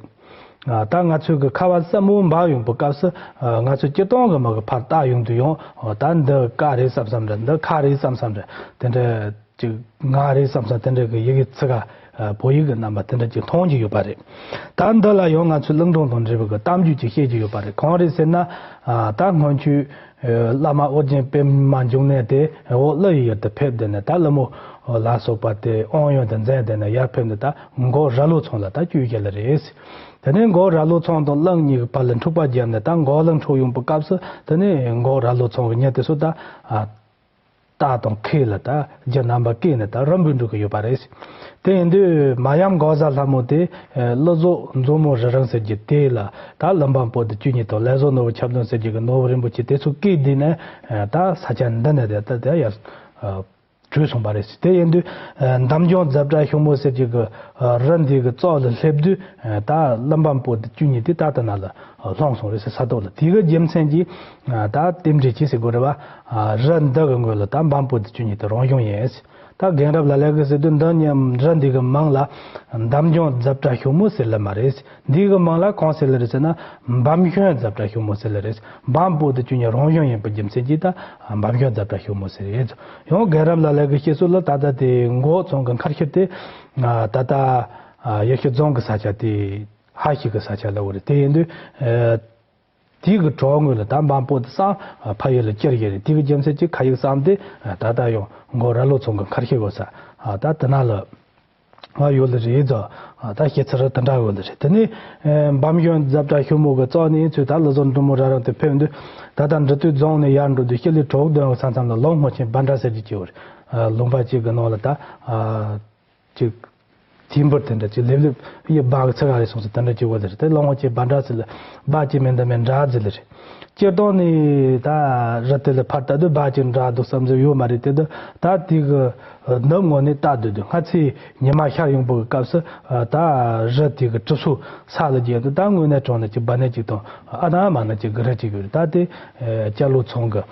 ད་ང་ཚོའི་གི་ཁ་བ་སྲབ་མོ་འབབ་ཡོང་པའི་སྐབས་སུ་ང་ཚོ་སྤྱིར་བཏང་གི་མི་གི་ཕར་བལྟ་ཡོང་དུས་ཡང་ད་འདི་ཀ་རེད་བསམ་བསམ་རེད། འདི་ཁ་རེད་བསམ་བསམ་རེད། དེ་འདྲ་ཅིག་ང་རེད་བསམ་བསམ་དེ་འདྲ་གི་ཡི་གེ་ཚིག་ག་བོད་ཡིག་གི་རྣམ་པ་དེ་འདྲ་ཅིག་མཐོང་རྒྱུ་ཡོད་པ་རེད། ད་འདི་ལ་ཡང་ང་ཚོས་གླིང་སྒྲུང་དང་འབྲེལ་བའི་གི་གཏམ་རྒྱུད་ཅིག་བཤད་རྒྱུ་ཡོད་པ་རེད། གང་རེད་ཟེར་ན་ད་སྔོན་ཆད་བླ་མ་ཨོ་རྒྱན་པད་མ་འབྱུང་གནས་དེ་འོག་ཀླུ་ཡི་ཡུལ་དུ་ཕེབས་བསྡད་ནས་ད་ཀླུ་མོ་ལ་སོགས་པ་དེ་དབང་ཡོན་དུ་མཛད་བསྡད་ནས་ཡར་ཕེབས་ནས་ད་མགོ་རྭ་ལོ་ཚང་ལ་ད་བཅོས་བཞག་ལེ་རེད། དེ་ནས་མགོ་རྭ་ལོ་ཚང་དང་གླིང་གཉིས་ཀྱི་བར་ལ་འཁྲུག་པ་བརྒྱབ་ནས་ད་མགོ་གླིང་འཁྲུག་ཡོང་པའི་སྐབས་སུ་དེ་ནས་མགོ་རྭ་ལོ་ཚང་གི་མྱི་དེ་ཚོ་ད་རྟ་དང་ཁལ་ལ་ད་རྒྱུ་རྣམ་པ་བཀལ་ནས་ད་རི་འབུད་འགྲོ་གི་ཡོད་པ་རེད། དེ་ཡིན་དུས་མ་ཡམས་འགོག་བཟའ་ལྷ་མོ་དེ་ཀླུ་རྫོགས་མཛོ་མོ་རི་རིང་ཟེར་རྒྱུ་དེ་ལ་ད་ཀླུ་འབམ་པོ་ཏི་བཅུ་གཉིས་དང་ལས་བཟོ་ནོར་བུ་ཆབ་བདུན་ཟེར་རྒྱུ་གི་ནོར་བུ་རིན་པོ་ཆེ་དེ་ཚོ་བཀལ་བསྡད་ནས་ད་ས་ཆ་འདི་ནས་དེ་ད་དེ་ཡར་བྲོས་སོང་པ་རེད། དེ་ཡིན་དུས་འདམ་ལྗོངས་རྫ་བྲག་ཤོག་མོ་ཟེར་རྒྱུ་གི་རི་འདི་གི་རྩ་ལ་སླེབས་དུས་ད་ཀླུ་འབམ་པོ་ཏི་བཅུ་གཉིས་དེ་ད་ལྟ་ན་ལ་ལྷུང་སོང་རེད་ཟེར། ས་ཐོག་ལ་དེ་གི་རྒྱུ་མཚན་གྱིས་ད་རྟེན་འབྲེལ་གྱིས་ཟེར་དགོས་རེད་བ། རི་འདི་གི་ངོས་ལ་ད་འབམ་པོ་ཏི་བཅུ་གཉིས་དེ་རང་བྱུང་ཡིན། ད་རྒན་རབས་ལ་ལས་ཀྱིས་ཟེར་དུས་འདི་ཉིད་རི་འདི་གི་མིང་ལ་འདམ་ལྗོངས་རྫ་བྲག་ཤོག་མོ་ཟེར་ལེ་མ་རེད། འདི་གི་མིང་ལ་གང་ཟེར་ལེ་རེད་ཟེར་ན་འབམ་ཞོན་རྫ་བྲག་ཤོག་མོ་ཟེར་ལེ་རེད། འབམ་པོ་ཏི་བཅུ་གཉིས་རང་བྱུང་ཡིན་པའི་རྒྱུ་མཚན་གྱིས་ད་འབམ་ཞོན་རྫ་བྲག་ཤོག་མོ་ཟེར་ཡོད། ཡང་རྒན་རབས་ལ་ལས་ཀྱི་བཤད་སྲོལ་ལ་ད་ལྟ་དེ་མགོ་ཚང་གི་མཁར་ཤུལ་དེ་ད་ལྟ་ཡེ་ཤུ་རྫོང་གི་ས་ཆ་དེ་ཧ་ཤི་གི་ས་ཆ་ལ་འོ་རེད། དེ་ཡིན་དུས་དེ་གི་གྲོག་ངོས་ལ་ད་འབམ་པོ་ཏི་སང་ཕ་ཡུལ་ལ་བསྐྱུར་ཡོད་རེད། དེ་གི་རྒྱུ་མཚན་གྱིས་ཁ་ཡིག་བརྩམས་ཏེ་ད་ལྟ་ཡང་མགོ་རྭ་ལོ་ཚང་གི་མཁར་ཤུལ་འོ་ས་ད་དེ་ན་ལ། ང་ཡོད་ལེ་རེད་ཙོ། ད་ཤེས་ཚར་དེ་འདྲ་ཡོད་ལེ་རེད། དེ་ནས་འབམ་ཞོན་རྫ་བྲག་ཤོག་མོ་གི་རྩ་ནས་ཚུར་ད་ཀླུ་རྫོང་འབྲི་མོ་རྭ་རིང་དུ་ཕེབས་དུས་ད་ལྟ་འབྲི་སྟོད་རྫོང་ནས་ཡར་འགྲོ་དུས་ཤུལ་ལས་གྲོག་གདོང་གི་ས་མཚམས་ལ་ལུང་སྔོ་ཆེན་བྷན་ཌ་ཟེར་གྱི་ཅིག་ཡོད་རེད། ལུང་པ་གཅིག་གི་ནང་ལ་ད་ཅིག་ དེ་འབུར་དེ་འདྲ་ཅིག་ལེབ་ལེབ་ཡི་སྦ་གི་ཚིག་ག་རེ་སོང་ཟེར་དེ་འདྲ་ཅིག་ཡོད་ལེ་རེད། དེ་ལོང་བ་ཅིག་སྦ་འདྲ་ཟེར་ལེ་སྦ་ཅིག་མེད་འདི་མེད་འདྲ་ཟེར་ལེ་རེད། སྤྱིར་བཏང་ནས་ད་རི་དེ་ལ་ཕར་ལྟ་དུས་སྦ་ཅིག་འདྲ་འདུག་བསམ་ཚུལ་ཡོད་མ་རེད། དེ་དུས་ད་དེ་གི་ནུབ་ངོས་ནས་ལྟ་སྡོད་དུས་སྔ་ཚེ་ཉི་མ་ཤར་ཡོང་བུ་གི་སྐབས་སུ་ད་རི་དེ་གི་གྲིབ་སོ་ས་ལ་རྒྱས་འདུག་ད་དངོས་གནས་དྲང་ནས་ཅིག་སྦ་ནས་ཅིག་དང་ཨ་ན་མ་ན་ཅིག་གི་རི་ཅིག་ཡོད་རེད། ད་དེ་སྐྱ་ལོ་ཚང་གི་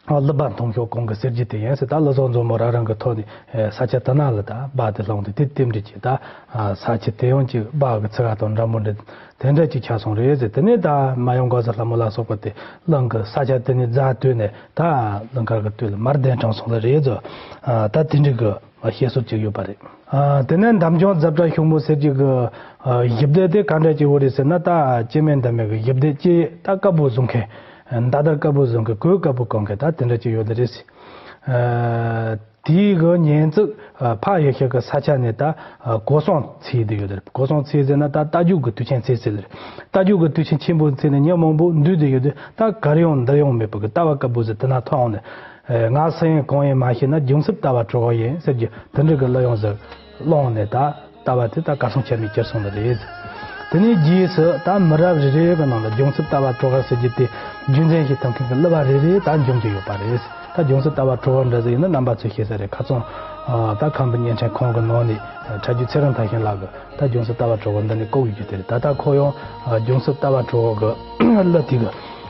ཨ་ཀླུ་སྦ་མཐོང་ཤོག་གོང་གི་གསེར་གྱི་དེ་ཡིན་ཟེར། ད་ཀླུ་བཟང་མཛོ་མོ་རང་རང་གི་ཐོག་ནས་ས་ཆ་དེ་ན་ལ་ད་སྦ་དེ་སློང་དུས་དེ་རྟེན་འབྲེལ་གྱི་ད་ས་ཆ་དེ་ཡང་ཅིག་སྦ་གི་ཚིག་ག་དང་འདྲ་མོ་འདྲ་དེ་འདྲ་ཅིག་ཆགས་སོང་རེད་ཟེར། དེ་ནས་ད་མ་ཡུམ་འགོག་བཟའ་ལྷ་མོ་ལ་སོགས་པ་དེ་གླིང་གི་ས་ཆ་དེ་ནས་རྫ་བཏོན་ནས་ད་གླིང་དཀར་གི་སྟོད་ལ་མར་གདན་དྲངས་སོང་ལ་རེད་ཟེར། ད་དེ་འདྲ་གི་བཤད་སྲོལ་ཅིག་ཡོད་པ་རེད། ཨ། དེ་ནས་འདམ་ལྗོངས་རྫ་བྲག་ཤུང་མོ་ཟེར་གྱི་གི་ཨ། གཞི་བདག་དེ་ག་འདྲ་ཅིག་ཡོད་རེད་ཟེར་ན། ད་སྐྱེ་དམན་འདམ་མའི་གི་གཞི་བདག་ཅིག་ད་དཀར་པོ་བཟུང་མཁན། མདའ་དར་དཀར་པོ་བཟུང་མཁན། གོས་དཀར་པོ་གོན་མཁན་ད་དེ་འདྲ་ཅིག་ཡོད་ལེ་རེད་ཟེར། ཨ། དེའི་གི་ཉེ་འཛུགས་ཨ། ཕ་ཡུལ་ཤག་གི་ས་ཆ་ནས་ད་ཨ། གོ་སོང་ཚིག་དེ་ཡོད་ལེ་རེད། གོ་སོང་ཚིག་ཟེར་ན་ད་རྟ་རྒྱུག་གི་དུས་ཆེན་ཚེས་ཟེར་ལེ་རེད། རྟ་རྒྱུག་གི་དུས་ཆེན་ཆེན་པོ་ཚེས་ནས་ཉིན་མང་པོ་འདུས་དེ་ཡོད་དུས་ད་གར་ཡོང་འདིར་ཡོང་མེད་པ་གི་རྟ་བ་དཀར་པོ་ཟེར་དེ་ན་ཐོན་འོང་ནས། ཨེ། ང་སུ་ཡིན་གང་ཡིན་མ་ཤེས་ན་འབྱུང་རྩིབས་ལྟ་བ་གྲོགས་ཡིན་ཟེར་རྒྱུ་དེ་འདྲ་གི་གླུ་དབྱངས་ཟིག་བླངས་ནས་ད་ལྟ་བ་དེ་ད་གར་སོང་ཆད་མེད་གྱུར་སོང་ནི་རེད། དེ་ནས་རྗེས་སུ་ད་མི་རབས་རེ་རེ་གི་ནང་ལ་འབྱུང་རྩིབས་ལྟ་བ་གྲོགས་ཟེར་རྒྱུ་དེ་རྒྱུན་འཛིན་ཞིག་ཐུབ་མཁན་གི་གླུ་བ་རེ་རེ་ད་འབྱུང་གི་ཡོད་པ་རེད། ད་འབྱུང་རྩིབས་ལྟ་བ་གྲོགས་འདྲ་ཟིག་ཡིན་ན་རྣམ་པ་ཚོས་ཤེས་ས་རེད། ཁ་སང་ད་ཁམས་པའི་བརྙན་འཕྲིན་ཁང་གི་ནང་ནས་གྲྭ་རྒྱུན་ཚེ་རིང་མཐར་ཕྱིན་ལགས་ཀྱིས། ད་འབྱུང་རྩིབས་ལྟ་བ་གྲོགས་འདི་ནས་བཀོད་ཡོད་རྒྱུ་དེ་རེད། ད་ལྟ་ཁོ་ཡང་འབྱུང་རྩིབས་ལྟ་བ་གྲོགས་ཀྱི་གླུ་དེ་གི་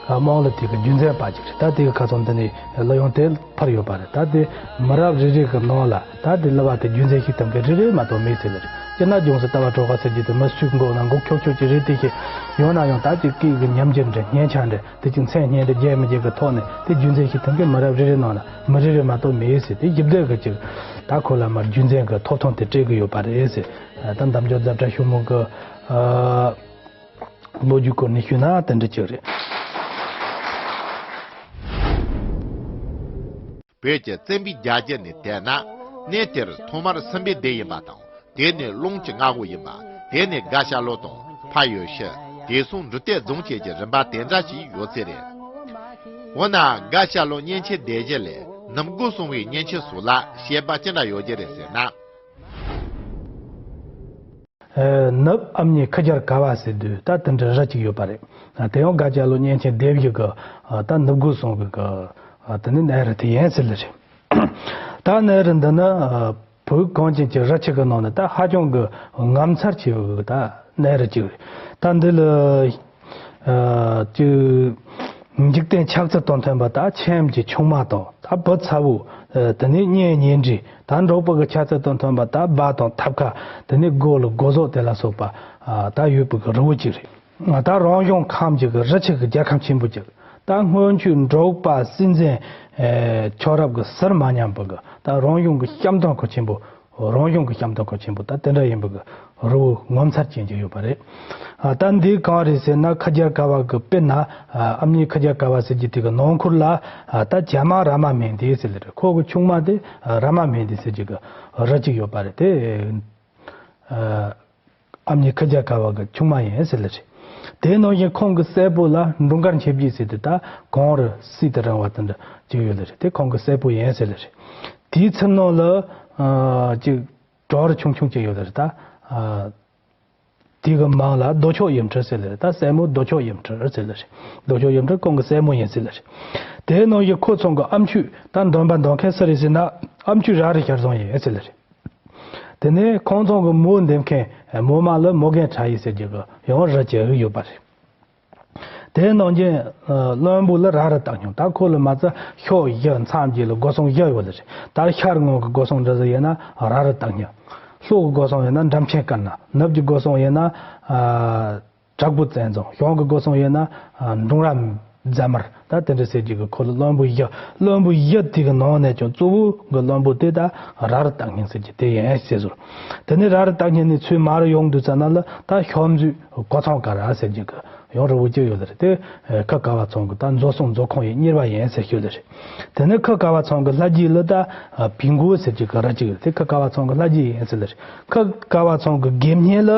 དམངས་གླུ་དེ་གི་རྒྱུན་འཛིན་པ་ཅིག་རེད། ད་དེ་གི་ཁ་སང་འདི་ནས་གླུ་དབྱངས་དེ་ཕར་ཡོད་པ་རེད། ད་དེ་མི་རབས་རེ་རེ་གི་ནང་ལ་ད་དེ་གླུ་བ་དེ་རྒྱུན་འཛིན་ཞིག་ཐུབ་མཁན་རེ་རེ་མ་གཏོགས་མེད་ཟེར་ལེ་རེད། སྤྱིར་ན་འབྱུང་རྩིབས་ལྟ་བ་གྲོགས་ཟེར་རྒྱུ་དེ་མི་སུས་མགོ་ན་མགོ་འཁྱོག་འཁྱོག་ཅིག་རེད། དེ་ཞིག་ཡོང་ན་ཡང་ད་ཅིག་སྐད་ཀྱི་ཉམས་འགྱུར་འདྲ་སྙན་ཆ་འདྲ། དེ་ཅིག་མཚན་སྙན་དེ་རྒྱས་མི་རྒྱས་ཀྱི་ཐོག་ནས་དེ་རྒྱུན་འཛིན་ཞིག་ཐུབ་མཁན་མི་རབས་རེ་རེ་ནང་ལ་མི་རེ་རེ་མ་གཏོགས་མེད་ཟེར། དེ་གཞི་བདག་གི་ཅིག་ད་ཁོ་ལ་མར་རྒྱུན་འཛིན་གྱི་ཐོབ་ཐང་དེ་སྤྲད་གི་ཡོད་པ་རེད་ཟེར། ད་འདམ་ལྗོངས་རྫ་བྲག་ཤུང་མོ་གི་ཨ། ལོ་རྒྱུས་སྐོར་ནས་ཞུས་ན་དེ་འདྲ་ཅིག་རེད། བོད་ཀྱི་བཙན་པོའི་རྒྱལ་རྒྱུད་ནས་བལྟས་ན། གནས་དེར་ཐོག་མར་སུམ་པའི་སྡེ་ཡིན་པ་དང་། དེ་ནས་ཀློང་གི་མངའ་འོག་ཡིན་པ། དེ་ནས་དགའ་བྱ་ལོ་དང་ཕ་ཡུལ་ཤུལ། དེ་སོང་འབྲི་སྟོད་རྫོང་བཅས་ཀྱི་རིམ་པ་དེ་འདྲ་ཞིག་ཡོད་ཚད་རེད། འོ་ན་དགའ་བྱ་ལོ་གཉན་ཆེན་སྡེ་བཞི་ལས་ནུབ་སྒོ་སྲུང་བའི་གཉན་ཆེན་སོགས་ལ་བཤད་པ་ཅི་འདྲ་ཡོད་ཀྱི་རེད་ཟེར་ན། ཨེ། ནུབ་ཨ་མྱེས་ཁུ་རྒྱལ་ཀ་བ་ཟེར་དུས་ད་དེ་འདྲ་རི་གཅིག་ཡོད་པ་རེད། དེ་ཡང་དགའ་བྱ་ལོ་གཉན་ཆེན་སྡེ་བཞི་གི་ད་ནུབ་སྒོ་སྲུང་གི་གི་དེ་ནི་གནས་རི་དེ་ཡིན་ཟེར་ལེ་རེད། ད་གནས་རི་འདི་ནི་བོད་གངས་ཅན་གྱི་རི་ཆུ་གི་ནང་ནས་ད་ཧ་ཅང་གི་ངོ་མཚར་ཆེ་བའི་ད་གནས་རི་གཅིག་རེད། ད་འདི་ལ་ཨ། ཅིག་འཇིག་རྟེན་ཆགས་ཚུལ་དང་མཐུན་པ་ད་ཁྱིམ་གྱི་ཆུང་མ་དང་ད་བུ་ཚ་བོ། ཨ། དེ་ནས་གཉེན་ཉེ་འབྲེལ། ད་འབྲོག་པ་གི་ཆགས་ཚུལ་དང་མཐུན་པ་ད་སྦ་དང་ཐབ་ཁ། དེ་ནས་སྒོ་ལ་སྒོ་ཟོག་དེ་ལ་སོགས་པ། ཨ། ད་ཡོད་པའི་གི་རི་བོ་གཅིག་རེད། ད་རང་བྱུང་ཁམས་ཀྱི་གི་རི་ཆུ་གི་རྒྱལ་ཁམས་ཆེན་པོ་གཅིག་ད་སྔོན་ཆད་འབྲོག་པ་སྲིད་འཛིན། ཨེ། མཆོག་རབ་ཀྱི་ཟུར་མ་ཉམས་པ་གི་ད་རང་བྱུང་གི་ཤམ་ཐབས་ཁ་ཆེན་པོ། རང་བྱུང་གི་ཤམ་ཐབས་ཁ་ཆེན་པོ་ད་དེ་འདྲ་ཡིན་པ་གི་རི་བོ་ངོ་མཚར་ཅན་ཅིག་ཡོད་པ་རེད། ཨ། ད་འདི་གང་རེད་ཟེར་ན་ཁུ་རྒྱལ་ཀ་བ་གི་དཔེར་ན། ཨ། ཨ་མྱེས་ཁུ་རྒྱལ་ཀ་བ་ཟེར་རྒྱུ་དེ་གི་ནང་ཁུལ་ལ། ཨ། ད་བྱ་མ་ར་མ་མན་དེ་ཟེར་ལེ་རེད། ཁོ་གི་ཆུང་མ་དེ་ར་མ་མན་དེ་ཟེར་རྒྱུ་གི་རི་གཅིག་ཡོད་པ་རེད་དེ། ཨ། ཨ་མྱེས་ཁུ་རྒྱལ་ཀ་བ་གི་ཆུང་མ་ཡིན་ཟེར་ལེ་རེད། དེ་ནང་བཞིན་ཁོང་གི་སྲས་པོ་ལ་འབྲོང་དཀར་འཆི་བྱེད་ཟེར་དུས་ད་གངས་རི་སྲིད་དུ་རིང་བ་དེ་འདྲ་ཅིག་ཡོད་ལེ་རེད། དེ་ཁོང་གི་སྲས་པོ་ཡིན་ཟེར་ལེ་རེད། དེའི་ཚུར་ནང་ལ། ཨ། ཅིག་བྲག་རི་ཆུང་ཆུང་ཅིག་ཡོད་ལེ་རེད་ད། ཨ། དེ་གི་མིང་ལ་རྡོ་ཆོག་ཡུམ་ཁྲི་ཟེར་ལེ་རེད་ད། སྲས་མོ་རྡོ་ཆོག་ཡུམ་ཁྲི་ཟེར་ལེ་རེད། རྡོ་ཆོག་ཡུམ་ཁྲི་ཁོང་གི་སྲས་མོ་ཡིན་ཟེར་ལེ་རེད། དེའི་ནང་བཞིན་ཁོ་ཚང་གི་ཨ་མཆོད་ད་འདོན་པ་འདོན་མཁན་སུ་རེད་ཟེར་ན། ཨ་མཆོད་ར་རི་ཞར་བཟང་ཡིན་ཟེར་ལེ་རེད། དེ་ནས་ཁོང་ཚང་གི་མོ་འདེམས་མཁན་མོ་མ་ལ་མོ་རྒན་ཁྲ་ཡི་ཟེར་རྒྱུ་གི་ཡང་རི་གཅིག་ཡོད་པ་རེད། དེའི་ནང་བཞིན་བློན་པོ་ལ་ར་རི་སྟག་སྨྱོན། ད་ཁོ་ལ་མ་རྩ་ཤོག་བཞི་མཚམས་བརྒྱད་ལ་སྒོ་སྲུང་བཞི་ཡོད་ལེ་རེད། ད་ཤར་ངོས་ཀྱི་སྒོ་སྲུང་འདྲ་ཟིག་ཡིན་ན་ར་རི་སྟག་སྨྱོན། ལྷོ་གི་སྒོ་སྲུང་ཡིན་ན་འགྲམ་ཆེན་དཀར་ནག་ནུབ་ཀྱི་སྒོ་སྲུང་ཡིན་ན། ཨ། བྲག་བུ་བཙན་རྫོང་། བྱང་གི་སྒོ་སྲུང་ཡིན་ན། ཨ། འབྲོང་ར་རྫ་དམར། ད་དེ་འདྲ་ཟེར་རྒྱུ་གི་ཁོ་ལ་བློན་པོ་བཞི། བློན་པོ་བཞི་དེ་གི་ནང་ནས་ཀྱང་གཙོ་བོ་གི་བློན་པོ་དེ་ད་ར་རི་སྟག་སྨྱོན་ཟེར་རྒྱུ་དེ་ཡིན་ཟེར་ཟེར། དེ་ནས་ར་རི་སྟག་སྨྱོན་ནས་ཚུར་མར་ཡོང་དུས་ཙམ་ན་ལ་ད་ཤོག་མཛོད་གོ་ཚང་ཀ་ར་ཟེར་རྒྱུ་གི་ཡང་རི་བོ་གཅིག་ཡོད་ལེ་རེད་དེ། ཁུ་ཀ་བ་ཚང་གི་ད་མཛོ་སྲུང་མཛོ་ཁང་ཡི་གཉེར་པ་ཡིན་ཟེར་ཞུ་ལེ་རེད། དེ་ནས་ཁུ་ཀ་བ་ཚང་གི་ལྷ་རྗེ་ལ་ད་བི་མགོ་ཟེར་རྒྱུ་གི་རི་གཅིག་ཡོད་དེ། ཁུ་ཀ་བ་ཚང་གི་ལྷ་རྗེ་ཡིན་ཟེར་ལེ་རེད། ཁུ་ཀ་བ་ཚང་གི་དགེ་བསྙེན་ལ་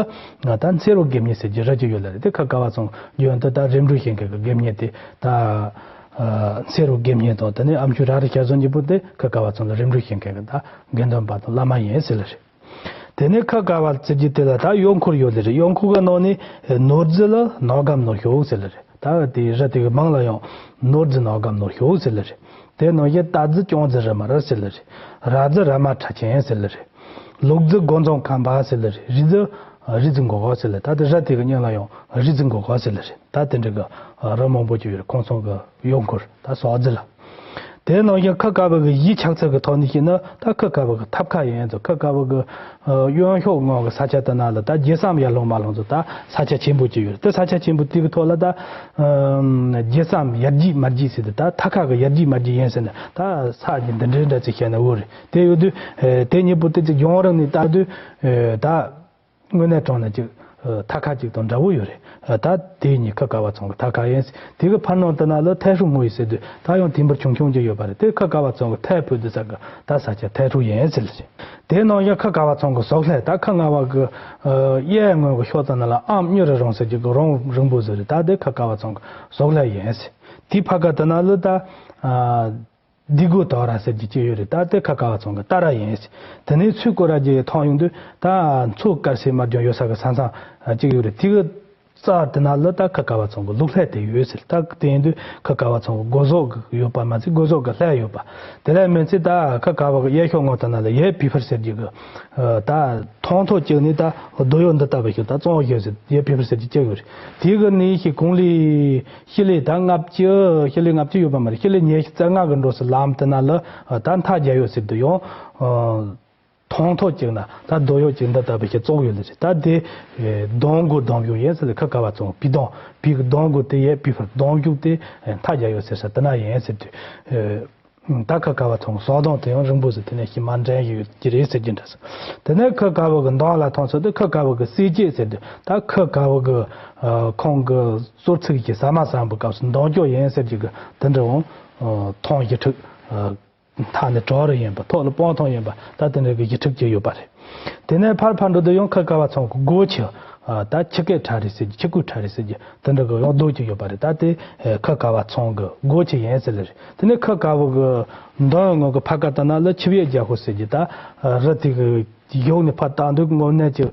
ད་མཚེ་རུ་དགེ་བསྙེན་ཟེར་རྒྱུ་རི་གཅིག་ཡོད་ལེ་རེད་དེ། ཁུ་ཀ་བ་ཚང་ཡོན་ཏུ་ད་རིམ་གྲོ་བྱེད་མཁན་གི་དགེ་བསྙེན་དེ་ད་མཚེ་རུ་དགེ་བསྙེན་དང་། དེ་ནས་ཨ་མཆོད་ར་རི་ཞར་བཟང་གཉིས་པོ་དེ་ཁུ་ཀ་བ་ཚང་ལ་རིམ་གྲོ་བྱེད་མཁན་གི་ད་དགེ་འདུན་པ་དང་བླ་མ་ཡིན་ཟེར་ལེ་རེད། དེ་ནས་ཁ་དཀར་བ་ཟེར་རྒྱུ་དེ་ལ་ད་གཡོ་འཁོར་ཡོད་ལེ་རེད། གཡོ་འཁོར་གི་ནང་ནས་ནོར་རྫི་ལ་ནོར་སྒམ་ནོར་ཤོག་ཟེར་ལེ་རེད། ད་དེ་རི་དེ་གི་མིང་ལ་ཡང་ནོར་རྫི་ནོར་སྒམ་ནོར་ཤོག་ཟེར་ལེ་རེད། དེ་ནང་བཞིན་རྟ་རྫི་ཅང་རྫི་རི་མ་རི་ཟེར་ལེ་རེད། ར་རྫི་ར་མ་ཁྲ་ཆེན་ཟེར་ལེ་རེད། ལུག་རྫི་སྒོ་འཛོམས་ཁམས་པ་ཟེར་ལེ་རེད། རི་རྫི་རི་རྫི་མགོ་གོ་ཟེར་ལེ། ད་དེ་རི་དེ་གི་མིང་ལ་ཡང་རི་རྫི་མགོ་གོ་ཟེར་ལེ་རེད། ད་དེ་འདྲ་གི་རི་མང་པོ་ཅིག་ཡོད་རེད། ཁོང་ཚང་གི་གཡོ་འཁོར་ད་ཟོག་རྫི་ལ། དེ་ནང་བཞིན་ཁ་དཀར་བོ་གི་གཞིས་ཆགས་ཚུལ་གྱི་ཐོག་ནས་བཤད་ན་ད་ཁ་དཀར་བོ་གི་ཐབ་ཁ་ཡིན་ཚོ། ཁ་དཀར་བོ་གི་གཡོན་ཕྱོགས་ངོས་ཀྱི་ས་ཆ་དེ་ན་ལ་ད་རྒྱལ་མཚམས་ཡར་ལོང་མར་ལོང་ཚོ་ད་ས་ཆ་ཆེན་པོ་ཅིག་ཡོད་རེད། དེ་ས་ཆ་ཆེན་པོ་དེ་གི་ཐོག་ལ་ད་རྒྱལ་མཚམས་ཡར་རྒྱས་མར་རྒྱས་ཟེར་ཏེ་ད་ཐབ་ཁ་གི་ཡར་རྒྱས་མར་རྒྱས་ཡིན་ཟེར་ན་ད་ས་གི་འདི་འདྲའི་འདྲ་ཚིག་བཤད་ན་འོ་རེད། དེ་ཡོད་དུས་དེ་གཉིས་པོ་དེ་ཅིག་ཡོང་རང་ནས་ལྟ་དུས་ད། དངོས་གནས་དྲང་གནས་ཅིག་ཐབ་ཁ་ཅིག་དང་འདྲ་བོ་ཡོད་རེད། ད་དེ་གཉིས་ཁ་དཀར་བ་ཚང་གི་ཐབ་ཁ་ཡིན། དེ་གི་ཕར་ནང་དུ་ན་ལ་ཐལ་ཧྲུ་ངོས་ཟེར་དུས་ད་ཡང་དེ་འབུར་ཆུང་ཆུང་ཅིག་ཡོད་པ་རེད། དེ་ཁ་དཀར་བ་ཚང་གི་ཐལ་ཕུ་དུ་ས་གི་ད་ས་ཆ་ཐལ་ཧྲུ་ཡིན་ཟེར་ལ་ཞིག་དེ་ནང་བཞིན་ཁ་དཀར་བ་ཚང་གི་ཟོག་ལྷས་ད་ཁ་ང་བ་གི་གཡས་ངོས་གི་ཕྱོགས་དུ་ན་ལ་ཨམ་གཉུ་རི་རོང་ཟེར་གྱི་གི་རོང་རིང་པོ་ཟེར་རེད། ད་དེ་ཁ་དཀར་བ་ཚང་གི་ཟོག་ལྷས་ཡིན། དེ་ཕ་ག་དུ་ན་ལ་ད། ལྡི་གོ་དོ་ར་ཟེར་གྱི་ཅིག་ཡོད་རེད། ད་དེ་ཁ་དཀར་བ་ཚང་གི་ཏ་ར་ཡིན། དེ་ནས་ཚུར་སྐོར་ར་རྒྱུ་ཡི་ཐང་ཡོང་དུས་ད་མཚོ་དཀར་སེར་དམར་ལྗང་ཡོད་ས་གི་ས་མཚམས་ཅིག་ཡོད་རེད། དེ་གི་རྩ་དེ་ན་ལ་ད་ཁ་དཀར་བ་ཚང་གི་ལུག་ལྷས་དེ་ཡོད་ཟེར། ད་དེ་ཡིན་དུས་ཁ་དཀར་བ་ཚང་གི་སྒོ་ཟོག་གི་ཡོད་པ་མ་ཚད་སྒོ་ཟོག་གི་ལྷས་ཡོད་པ། དེ་ལས་མིན་ཚེ་ད་ཁ་དཀར་བ་གི་གཡས་ཕྱོགས་ངོས་དེ་ན་ལ་ཡེ་བི་ཕར་ཟེར་གྱི་གི་ད་ཐང་ཐོག་ཅིག་ནས་ད་རྡོ་གཡོག་འདི་ལྟ་བུ་ཞིག་ད་གཙང་བོ་ཞིག་ཟེར་ཡེ་བི་ཕར་ཟེར་གྱི་ཅིག་ཡོད་རེད། དེ་གི་ནས་ཞིག་གུང་ལི། ཞི་ལི་ད་ལྔ་བཅུ། ཞི་ལི་ལྔ་བཅུ་ཡོད་པ་མ་རེད། ཞི་ལི་ཉི་ཤུ་རྩ་ལྔ་གི་འགྲོ་སའི་ལམ་དེ་ན་ལ་ད་མཐའ་རྒྱ་ཡོད་ཟེར་དུ་ཡོང་། ཐང་ཐོག་ཅིག་ན་ད་རྡོ་གཡོག་ཅིག་འདི་ལྟ་བུ་ཞིག་བཙུགས་ཡོད་ལ་ཟེར། ད་དེ་གདོང་མགོ་གདོང་གཡོག་ཡིན་ཟེར་ལ་ཁ་དཀར་བ་ཚང་བི་གདོང་བི་གི་གདོང་མགོ་དེ་ཡེ་བི་ཕར་གདོང་གཡོག་དེ་མཐའ་རྒྱ་ཡོད་ཟེར་ས་དེ་ན་ཡིན་ཟེར་དུས། ད་ཁ་དཀར་བ་ཚང་གི་ཟོག་གདོང་དེ་ཡང་རིང་པོ་ཟེར་དེ་ནས་ཤི་མ་འདྲེན་ཡོད་ཀྱི་རེད་ཟེར་གྱི་འདྲ་ཟེར། དེ་ནས་ཁ་དཀར་བོ་གི་མདུན་ལ་ཐོན་ཚོད་དུ་ཁ་དཀར་བོ་གི་སྲས་སྐྱེས་ཟེར་དུས་ད་ཁ་དཀར་བོ་གི་ཁོང་གི་གསོལ་ཚིགས་ཀྱི་ཟ་མ་ཟ་བའི་སྐབས་སུ་མདུན་སྐྱོད་ཡིན་ཟེར་གྱི་གི་དེ་འདྲ་འོང་། ཐོང་བཞི་ཕྲུགས། མཐའ་ནས་གྲོག་རེ་ཡིན་པ་ཐོག་ལ་སྤང་ཐང་ཡིན་པ་ད་དེ་འདྲ་གི་བཞི་ཕྲུགས་ཀྱི་ཡོད་པ་རེད། དེ་ནས་ཕར་ཕར་འགྲོ་དུས་ཡང་ཁ་དཀར་བ་ཚང་གི་སྒོ་ཁྱི། ད་ཁྱི་སྐད་ཁྲ་རེ་ཟེར་གྱི་ཁྱི་གུ་ཁྲ་རེ་ཟེར་གྱི་དེ་འདྲ་གི་ཡང་རྡོ་གཅིག་ཡོད་པ་རེད། ད་དེ་ཁ་དཀར་བ་ཚང་གི་སྒོ་ཁྱི་ཡིན་ཟེར་ལེ་རེད། དེ་ནས་ཁ་དཀར་བོ་གི་མདུན་ངོས་ཀྱི་ཕ་ག་ལྟ་ན་ལ་ཆིབས་ཡས་རྒྱལ་པོ་ཟེར་གྱི་ད་རི་དེ་གི་གཞོགས་ནས་ཕར་ལྟ་འདུག་དངོས་གནས་ཀྱི་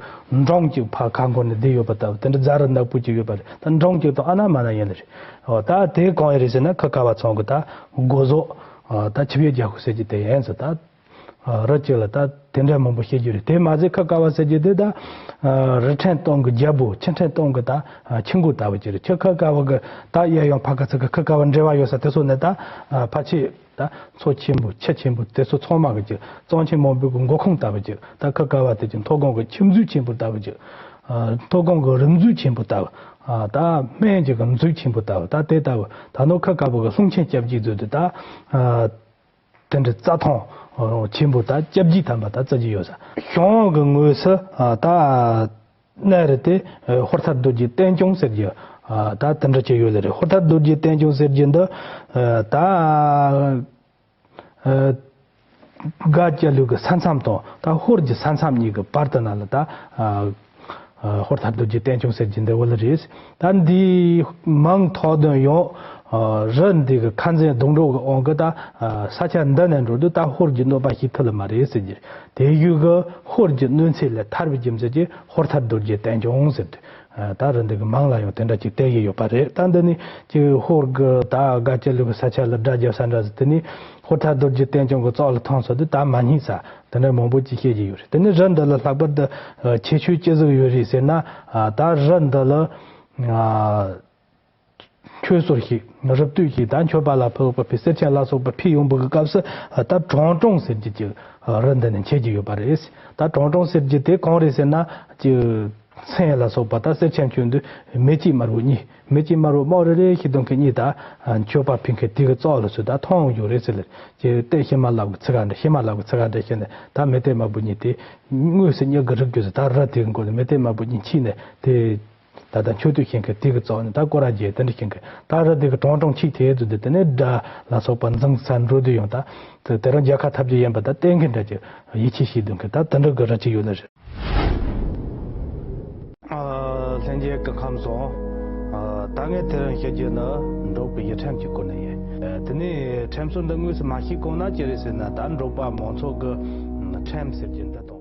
འབྲོང་གཅིག་ཕར་ཁ་འཁོར་ནས་བསྡད་ཡོད་པ་ལྟ་བུ་དེ་འདྲ་རྫ་རི་ནག་པོ་གཅིག་ཡོད་པ་རེད། ད་འབྲོང་གཅིག་དང་ཨ་ན་མ་ན་ཡིན་ལེ་རེད། འོ་ད་དེ་གང་ཡིན་རེད་ཟེར་ན་ཁ་དཀར་བ་ཚང་གི་ད་སྒོ་ཟོག་ད་ཆིབས་ཡས་རྒྱལ་པོ་ཟེར་གྱི་དེ་ཡིན་ཟེར། ད་རི་གཅིག་ལ་ད་དེ་འདྲ་མང་པོ་བཤད་རྒྱུ་རེད། དེ་མ་ཟད་ཁ་དཀར་བ་ཟེར་གྱི་དེ་ད་རི་ཕྲན་སྟོང་གི་རྒྱལ་པོ་ཆུ་ཕྲན་སྟོང་གི་ད་ཆུ་མགོ་ལྟ་བུ་ཅིག་རེད། ཁྱོད་ཁ་དཀར་བ་གི་ད་གཡས་གཡོན་ཕ་ག་ཚུ་གི་ཁ་དཀར་བ་འབྲེལ་བ་ཡོད་ས་དེ་ཚོ་ནས་ད་ཕལ་ཆེར། ད་མཚོ་ཆེན་པོ་ཆུ་ཆེན་པོ་དེ་ཚོ་ཚང་མ་གི་ཅིག་གཙང་ཆེན་མང་པོའི་གི་མགོ་ཁུངས་ལྟ་བུ་ཅིག་ད་ཁ་དཀར་བ་དེ་ཅིག་མཐོ་སྒང་གི་ཆུ་མཛོད་ཆེན་པོ་ལྟ་བུ་ཅིག་མཐོ་སྒང་གི་རི་མཛོད་ཆེན་པོ་ལྟ་བུ། ད་སྨན་གྱི་གི་མཛོད་ཆེན་པོ་ལྟ་བུ། ད་དེ་ལྟ་བུ་ད་ནོ་ཁ་དཀར་བོ་གི་ལྷུང་ཆེན་སྐྱབས་རྗེ་མཛོད་དུ་ད་དེ་འདྲའི་རྩྭ་ཐང་ཆེན་པོ་ད་སྐྱབས་རྗེ་དམ་པ་ད་བརྩི་གི་ཡོད་ས། ཞང་གི་ངོས་སུ་ད། གནས་རི་དེ་ཧོར་ཐར་རྡོ་རྗེ་བསྟན་སྐྱོང་ཟེར་གྱི་ད་དེ་འདྲ་ཅིག་ཡོད་ལེ་རེད། ཧོར་ཐར་རྡོ་རྗེ་བསྟན་སྐྱོང་ཟེར་གྱི་འདི་ད་སྒ་སྐྱ་ལུག་གི་ས་མཚམས་དང་ད་ཧོར་གྱི་ས་མཚམས་གཉིས་ཀྱི་བར་དུ་ན་ལ་ད་ཧོར་ཐར་རྡོ་རྗེ་བསྟན་སྐྱོང་ཟེར་གྱི་འདི་ཡོད་ལེ་རེད། ད་འདིའི་མིང་ཐོགས་དོན་ཡང་རི་འདི་གི་ཁ་འཛིན་གདུང་དྲུག་གི་དབང་གིས་ད་ས་ཆ་འདི་ནས་འགྲོ་དུས་ད་ཧོར་གྱི་གནོད་པ་ཞིག་ཐུབ་ལེ་མ་རེད་ཟེར་གྱི་རེད། དེ་ཡུལ་གྱི་ཧོར་གྱི་གནོད་འཚེ་ལས་ཐར་བའི་རྒྱུ་མཚན་གྱིས་ཧོར་ཐར་རྡོ་རྗེ་བསྟན་སྐྱོང་ཟེར་དུས། ད་རི་འདི་གི་མིང་ལ་ཡང་དེ་འདྲ་ཅིག་བསྟན་གྱི་ཡོད་པ་རེད། ད་འདི་ནི་ཅིག་ཧོར་གྱི་ད་སྒ་སྐྱ་ལུག་གི་ས་ཆ་ལ་དགྲ་བརྒྱབ་ས་འདྲ་ཟེར། དེ་ནི་ཧོར་ཐར་རྡོ་རྗེ་བསྟན་སྐྱོང་གི་ཙོག་ལ་ཐོན་སོང་དུས་ད་མ་རྙེད་ས་དེ་འདྲ་མང་པོ་ཅིག་བཤད་ཀྱི་ཡོད་རེད། དེ་ནི་རི་འདི་ལ་ལྷག་པར་དུ་ཁྱད་ཆོས་ཅི་ཟིག་ཡོད་རེད་ཟེར་ན། ད་རི་འདི་ལ། ཆོས་ཟུར་ཞིག་རི་སྟོད་ཞིག་ད་མཆོད་པ་ལ་ཕུལ་བ་ཕུལ་གསེར་ཆེན་ལ་སོགས་པ་ཕུལ་ཡོང་བའི་སྐབས་སུ་ད་གྲོང་གྲོང་ཟེར་གྱི་ཅིག་རི་འདི་ནས་མཆེད་ཀྱི་ཡོད་པ་རེད། ད་གྲོང་གྲོང་ཟེར་གྱི་དེ་གང་རེད་ཟེར་ན་ཅིག་མཚན་ལ་སོགས་པ་ད་གསེར་ཆེན་མཆོད་འདི་མེ་ལྕེ་དམར་པོ་གཉིས་མེ་ལྕེ་དམར་པོ་དམར་རེ་རེ་ཞིག་གཏོང་མཁན་གཉིས་ད་མཆོད་པ་ཕུལ་མཁན་དེ་གི་ཙོག་ལ་ཚུར་ད་མཐོང་ཡོང་རེད་ཟེར་ལེ། ཅིག་ཏེ་ཤི་མ་ལབ་གི་ཚིག་ག་འདྲ་ཤི་མ་ལབ་གི་ཚིག་ག་འདྲ་བཤད་ནས་ད་མེ་ལྕེ་དམར་པོ་གཉིས་དེ་དངོས་སུ་མྱུ་གུ་རིག་རྒྱུ་ཟེར། ད་རི་དེ་གི་མགོ་ལ་མེ་ལྕེ་དམར་པོ་གཉིས་མཆེད་ནས་དེ། ད་ལྟ་མཆོད་བསྟོད་བྱེད་མཁན་དེ་གི་ཙོག་ནི་ད་སྐོར་ར་རྒྱས་དེ་འདྲ་བྱེད་མཁན་ད་རི་དེ་གི་གྲོང་གྲོང་ཆིག་དེ་ཚོ་དེ་དེ་ནས་དགྲ་ལ་སོགས་པ་འཛིང་ས་འགྲོ་དུས་ཡང་ད་དེ་དེ་རང་རྒྱལ་ཁ་ཐབས་ཀྱི་ཡིན་པ་ད་བསྟན་མཁན་འདྲ་ཅིག་ཡིད་ཆེས་བྱེད་སྡོད་མཁན་ད་དེ་འདྲ་གི་རི་ཅིག་ཡོད་ལེ་རེད། ལྷན་རྒྱས་སྐུ་ཁམས་བཟང་། ད་ངས་དེ་རིང་བཤད་རྒྱུ་ནི་འབྲོག་པའི་ཡུལ་ཁྲིམས་ཀྱི་སྐོར་ནས་ཡིན། དེ་ནས་ཁྲིམས་སྲོལ་འདི་དངོས་སུ་མ་ཤེས་གོང་ན་ཅི་རེད་ཟེར་ན་ད་འབྲོག་པ་མང་ཚོགས་ཀྱི་ཁྲིམས་ཟེར་རྒྱུ་འདི་དང་།